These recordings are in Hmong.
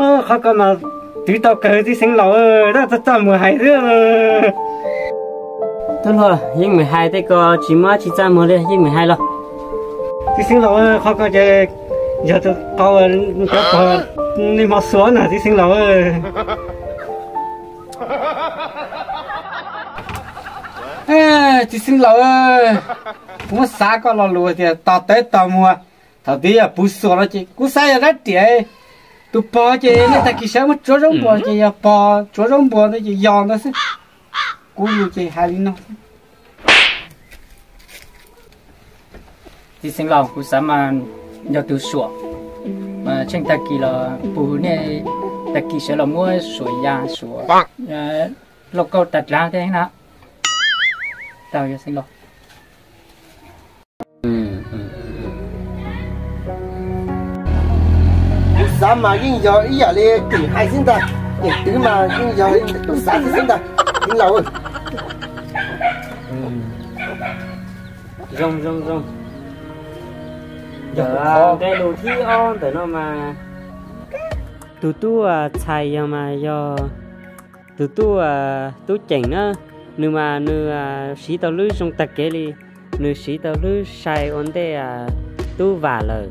Qhov ko mas twv tau kawg txiv xeev laus, tab txaj txaj muag hais xwb. Tub hluas, yeej meem hais tej ko tsis muaj tsis txaj muag li, yeej meem hais los. Txiv xeev laus, qhov ko ces yog tus qau cov pog nej hmo xuas na txiv xeev laus. Txiv xeev laus, kuv muab xav koj lo lus tias tos tawv tos muag, thaum twg yog puv xuas no ces kuv xav yog rab riam. Tus pog ces nej tag kis sawv muab tsuav zaub npua ces yog pog, tsuav zaub npua ntawd ces yog ntawd xwb. Kuv lus ces hais li no xwb. Txiv xeev laus, kuv xav mas yog tus suam, mas tsheej tag kis los puv nej tag kis sawv los muab suam ya suam lauj kaub tas dlav thiab na. Tau yog xeev laus. Kuv xav mas yeej yog ib yam li Keem hais xwb ntag. Keem twv mas yeej yog tus xav xwb ntag, txiv laus. Zoo zoo zoo. Yog nqe lus thib ob ntawm no mas tus tub txhais yog mas yog tus tub, tub Ceem na, nws mas nws siv tau lub zoo tag kev li, nws siv tau lub sai ua ntej tub Vam lawm.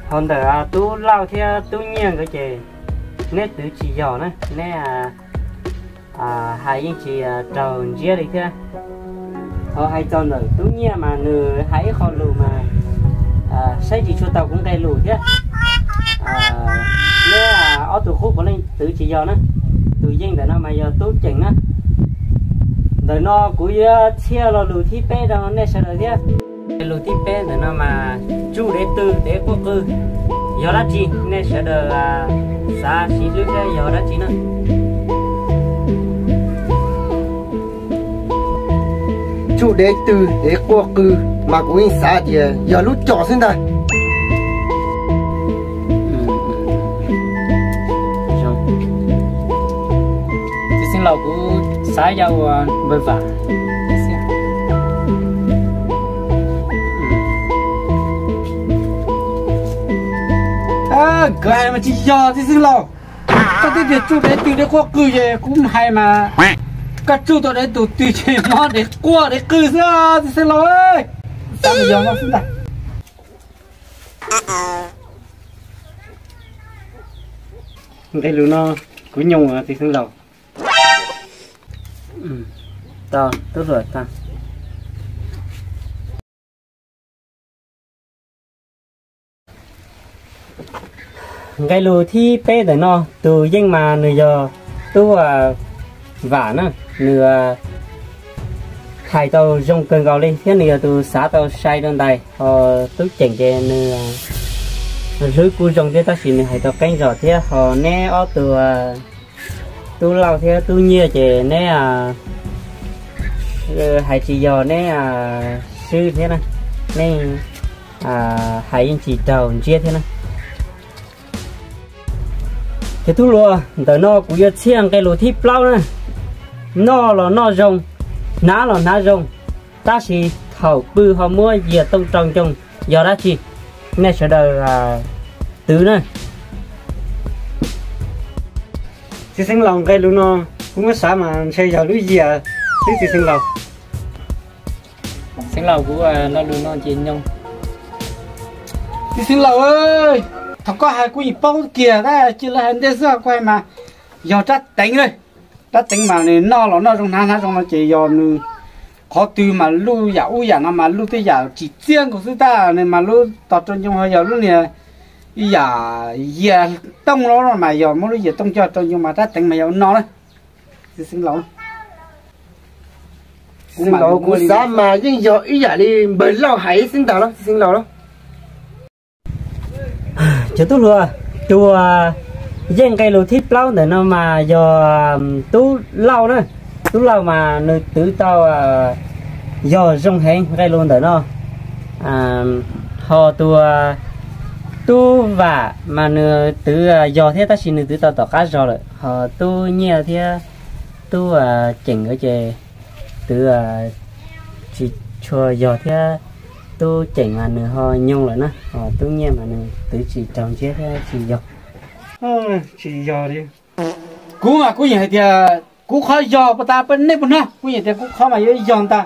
Ho ntawm tub Lauj thiab tub Nyiaj nkawd ces neb twv tsis yog na, neb hais yeej tsis raug ntsiab li thiab. Ho hais txog ntawm tub Nyiaj mas nws hais ib qho lus mas saib tsis tshua tau kuv nqe lus thiab. Neb ob tug qub puav leej twv tsis yog na. Tus yeej ntawm no mas yog tub Ceem na. Ntawm no kuv yuav txhiaj lo lus thib peb rau nej sawv daws thiab. Lo lus thib peb ntawm no mas tsuj dev tw dev quaj qw yog dab tsi? Nej sawv daws xav siv hlwb thiab yog dab tsi na? Tsuj dev tw dev quaj qw mas kuv yeej xav tias yog lub com xwb ntag. Txiv xeev laus, kuv xav yog ua npawg Vam. Nkawd hais mas tsis yog txiv xeev laus. Koj twb tias tsuj dev tw dev quaj qw ces kuv hais mas koj tsuj tau dev tus tw ces mob dev quaj dev qw xwb txiv xeev laus. Xav yog no xwb ntag. Nqe lus no kuv nyoo txiv xeev laus. Tau, tub hluas tau. Nqe lus thib peb ntawm no tus yeej mas nws yog tub Vam na, nws hais tau zoo kawg nkaus li thiab nws yog tus xav tau sai rau ntawd. Ho tub Ceem ces nws hlwb kuj zoo thiab tab sis nws hais tau qeeb zog thiab. Ho neb ob tug tub Lauj thiab tub Nyiaj ces neb hais tsis yog neb swb thiab na, nej hais yeej tsis raug ntsiab thiab na. Ces tub hluas, ntawm no kuv yuav txhiaj nqe lus thib plaub na. Noj los noj zoo, hnav los hnav zoo, tab sis thaum pw ho muab yias tooj rau ncoo, yog dab tsi? Nej sawv daws twv na. Txiv xeev laus, nqe lus no kuv muab xav mas ntshe yog lub yias xwb txiv xeev laus. Xeev laus, kuv lo lus no ces nyoo. Txiv xeev laus, thaum koj hais kuv yeej paub kiag tab sis lawv hais ntej xwb, kuv hais mas yog rab teev na. Rab teev mas nws noj los noj zoo hnav hnav zoo no ces yog nws qhov twg mas luj yam ub yam no mas luj tej yam tsis txiaj nkaus xwb tab, nws mas lub tos rau ncoo ho yog lub niag ib yam yias tooj los mas yog muab lub yias tooj coj rau ncoo mas rab teev mas yog ua no na. Txiv xeev laus, kuv xav mas yeej yog ib yam li npawg Lauj hais xwb ntag los txiv xeev laus los. Cov tub hluas, tus yeej nqe lus thib plaub ntawm no mas yog tub Lauj na. Tub Lauj mas nws twv tau yog zoo heev nqe lus ntawm no. Ho tus tub Vam mas nws twv yog thiab tab sis nws twv tau tom qab zog lawm. Ho tub Nyiaj thiab tub Ceem nkawd ces twv tsis tshua yog thiab. Tub Ceem mas nws ho nyoo lawm na, ho tub Nyiaj mas nws twv tsis raug ntsiab thiab tsis yog. Tsis yog li. Kuv mas kuv yeej hais tias kuv qhov yog pas tas peb nej puas hnov, kuv yeej tias kuv qhov mas yuav yog ntag.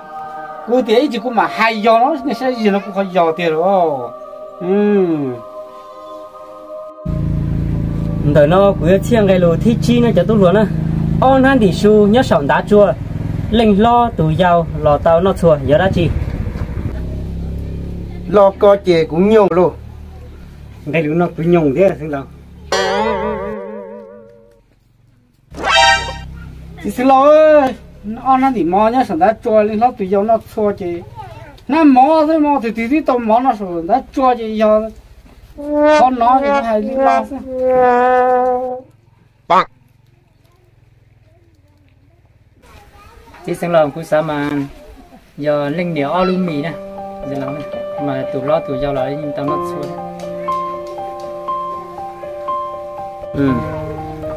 Kuv tias ib tsam kuv mam hais yog no nej saib yog no kuv qhov yog tiag lauj. Ntawm no kuv yuav txhiaj nqe lus thib tsib na cov tub hluas na. Ob hnab ntim su nyob saum ntav tsua, leej hlob tus yau los tau noj txhua yog dab tsi? Los ko ces kuv nyoog lauj. Nqe lus no kuv nyoog thiab xeev laus. Txiv xeev laus, ob hnab ntim mov nyob saum ntav tsua, leej hlob tus yau noj txhua ces hnab mov xwb mas tus twg twb tau mov no saum ntav tsua ces yog qhov no ces hais li no xwb. Txiv xeev laus, kuv xav mas yog leej niam ob lub mis na, mas tus hlob tus yau los yeej tau noj txhua.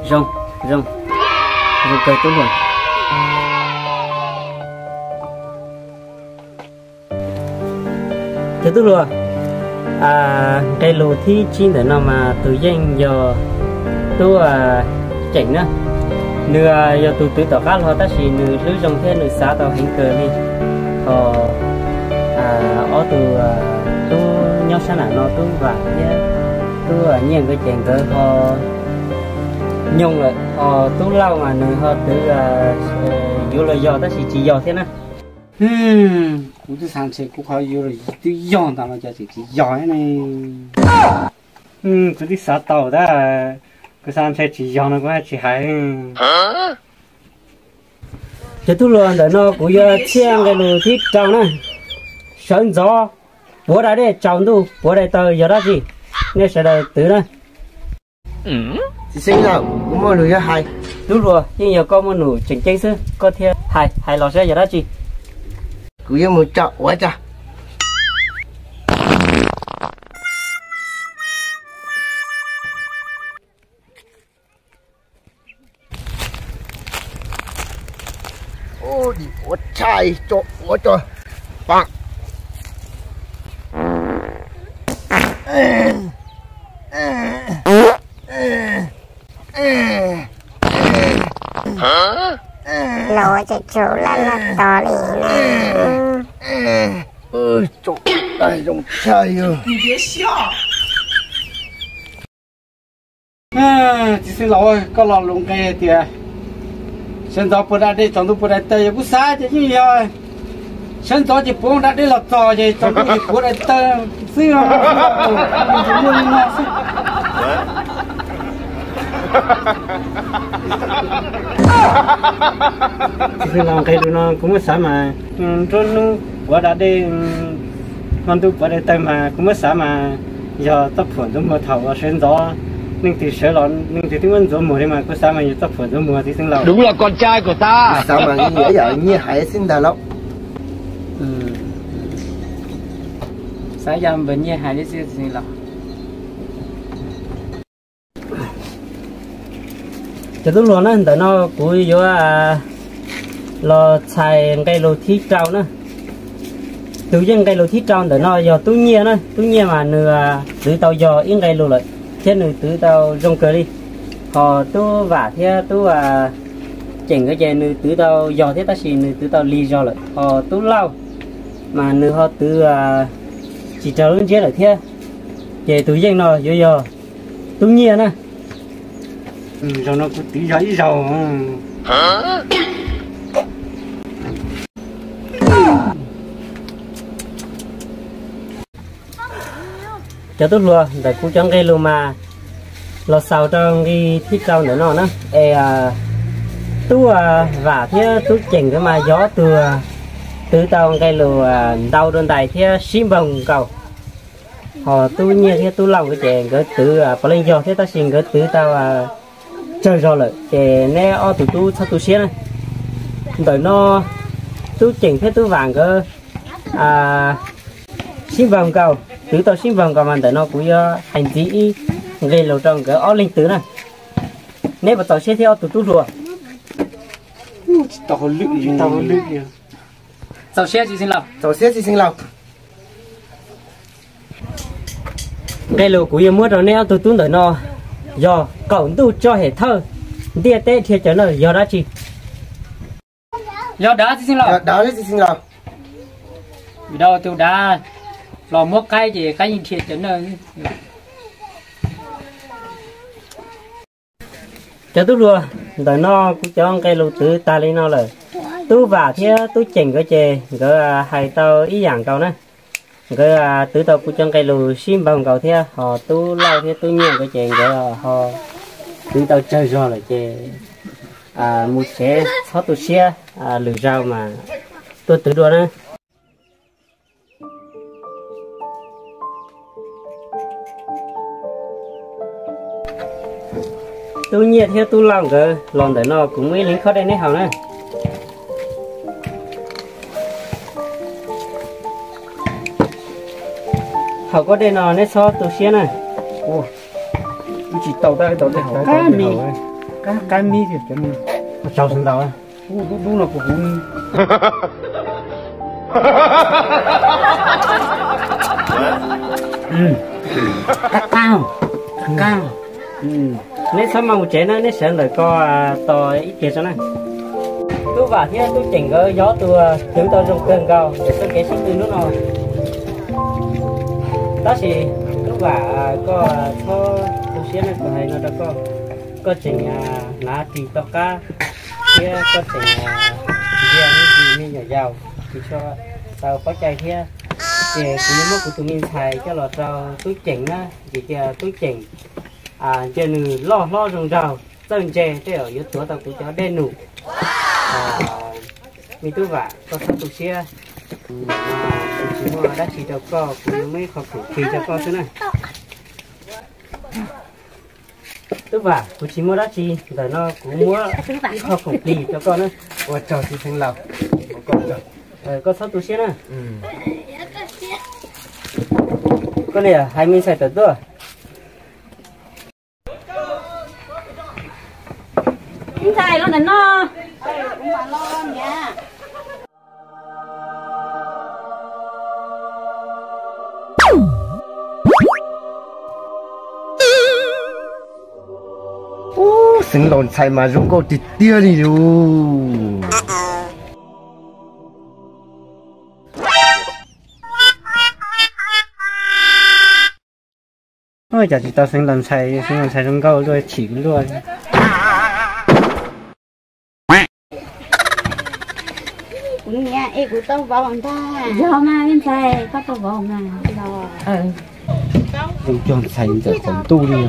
Zoo, zoo, zoo kawg tub hluas. Cov tub hluas, nqe lus thib tsib ntawm no mas tus yeej yog tub Ceem na. Nws yog tus twv tom qab hlo tab sis nws hlwb zoo thiab nws xav tau heev kawg li. Ho ob tug tub nyob sab nram no tub Vam thiab tub Nyiaj nkawd ces nkawd ho nyoog lawm, ho tub Lauj mas nws ho twv yuav los yog tab sis tsis yog thiab na. Kuv twb xav ntshe kuv qhov yuav los twb yog ntag no cas tseem tsis yog ne. Kuv twb xav tau tab, kuv xav ntshe tsis yog no kuv haj tsis hais. Cov tub hluas, ntawm no kuv yuav txhiaj nqe lus thib rau na. Sawv ntxov puav da dej, tsaus ntuj puav daim taw yog dab tsi? Nej sawv daws twv na. Txiv xeev laus, kuv muaj lus yuav hais. Tub hluas, yeej yog koj muaj num tseem ceeb xwb, koj thiaj hais, hais los saib yog dab tsi. Kuv yuav mus tso uav tso. Dim uav tshaj, tso uav tso. Los ua tseem tsum laj laj tos li na. Tso dais zoo tshaj yog. Txiv xeev laus, koj lo lus nqe tias sawv ntxov puav da dej, tsaus ntuj puav daim taw, yog kuv xav ces yeej yog sawv ntxov ces puav da dej los txog ces tsaus ntuj ces puav daim taw xwb. Tsis muaj li no xwb. Txiv xeev laus, nqe lus no kuv muab xav mas nruab hnub puav da dej, hmo ntuj puav daim taw mas kuv muab xav mas yog txoj phuam ntxuav muag thaum uas sawv ntxov. Leej twg sawv los leej twg twb muab ntxuav muag li mas kuv xav mas yog txoj phuam ntxuav muag, txiv xeev laus. Đúng là con trai của ta. Xav mas yog ib yam Nyiaj hais xwb ntag lauj. Xav yog npawg Nyiaj hais li xwb, txiv xeev laus. Cov tub hluas na, ntawm no kuv yuav los txhais nqe lus thib rau na. Tus yeej nqe lus thib rau ntawm no yog tub Nyiaj na. Tub Nyiaj mas nws twv tau yog ib nqe lus lawm thiab nws twv tau zoo kawg li. Ho tub Vam thiab tub Ceem nkawd ces nws twv tau yog thiab tab sis nws twv tau lig zog lawm. Ho tub Lauj mas nws ho twv tsis raug lub ntsiab lawm thiab. Ces tus yeej no yuav yog tub Nyiaj na. Zaum no kuv twv yog ib zaug. Cov tub hluas, ntawm kuv cov nqe lus mas los xaus rau nqe thib rau ntawm no na. Es tub Vam thiab tub Ceem nkawd mas yog ob tug twv tau nqe lus ntau dua ntais thiab sib npaug nkaus. Ho tub Nyiaj thiab tub Lauj nkawd ces nkawd twv puav leej yog thiab tab sis nkawd twv tau tsawg zog lawm ces neb ob tug tub txhob tu siab na. Ntawm no tub Ceem thiab tub Vam nkawd sib npaug nkaus, twv tau sib npaug nkaus mas ntawm no kuv yuav hais ntxiv ib nqe lus rau nkawd ob leeg twv na. Neb puas txaus siab thiab ob tug tub hluas? Txaus siab txiv xeev laus. Nqe lus kuv yuav muab rau neb ob tug tub ntawm no yog qaum ntuj tso hem thawj, ntiaj teb dhia cawv nawj yog dab tsi? Yog dav txiv xeev laus. Yog dav txiv xeev laus. Vim dav tus dav los muab qaib ces qaib yeej dhia cawv nawj. Cov tub hluas, ntawm no kuv cov nqe lus twv tag li no lawm. Tub Vam thiab Tub Ceem nkawd ces nkawd hais tau ib yam nkaus na. Nkawd twv tau kuv cov nqe lus sib npaug nkaus thiab, ho Tub Lauj thiab Tub Nyiaj nkawd ces nkawd ho twv tau tsawg zog lawm ces mus tsev txhob tu siab, lwm zaus mas tuaj twv dua na. Tub Nyiaj thiab Tub Lauj nkawd los ntawm no kuv muaj ib leeg khob dej neb haus na. Haus koj dej no neb txhob tu siab na. Tsis tau tab tau dej haus qab qab mib, tsaus xwb ntau. Dub dub no kuv kuv qab qab. Neb txhob maj mus tsev na, neb sawv ntawm ko tos ib pliag tso na. Tub Vam thiab Tub Ceem nkawd yog ob tug twv tau zoo kawg nkaus ntawm txoj kev sib tw hnub no. Tab sis Tub Vam, koj txhob tu siab na, kuv hais no rau koj, koj tseem hnav ris tom qab thiab koj tseem ntsia ntsis me nyuam yaus tsis tshua tau paub cai thiab. Ces kuv yuav muab kuv tus me ntxhais coj los rau Tub Ceem na, vim tias Tub Ceem ntsia nws loj hlob zoo nraug txawj ntse tej zaum yuav tuav tau kuv cov dej num. Me Tub Vam, koj txhob tu siab, kuv tsis muaj dab tsi rau koj, kuv yuav muab ib qho khoom plig rau koj xwb na. Tub Vam, kuv tsis muaj dab tsi, ntawm no kuv muab ib qho khoom plig rau koj na. Ua tsaug txiv xeev laus, koj txhob tu siab na. Koj niam, hais me ntxhais tawm tuaj. Me ntxhais los ntawm no. Ub, xeev laus ntxhais mas zoo nkauj tiag tiag li yus. Ua cas tsis tau xeev laus ntxhais, xeev laus ntxhais zoo nkauj luaj chim luaj. Kuv niam es kuv tau vauv ntag. Yog mas me ntxhais, koj tau vauv mas. Zoo cog ntxhais ntxawm qaum ntuj li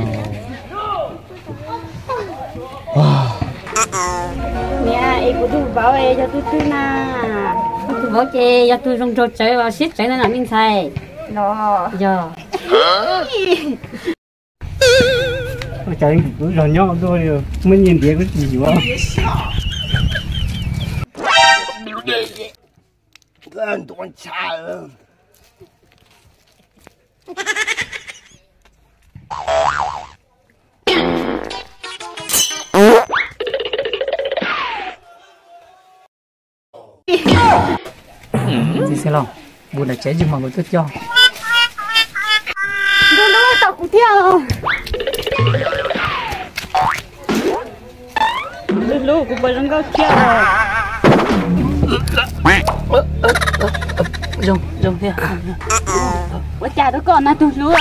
os. Niam es kuv tus vauv es yog tus twg na? Kuv tus vauv ces yog tus zoo nraug tsawv los siab tsawv ntawd na me ntxhais. Los yog. Ua cas kuv zog nyob dua li, muaj nyiaj ntiav kuv tsis yuav. Txiv xeev laus, npus nram tsev tsis mos nkawd tuaj coj. Ntuj lub, tau kuv thiab. Ntuj lub, kuv puas zoo nkauj thiab os? Zoo, zoo thiab. Ua cas rau koj na tus hlub?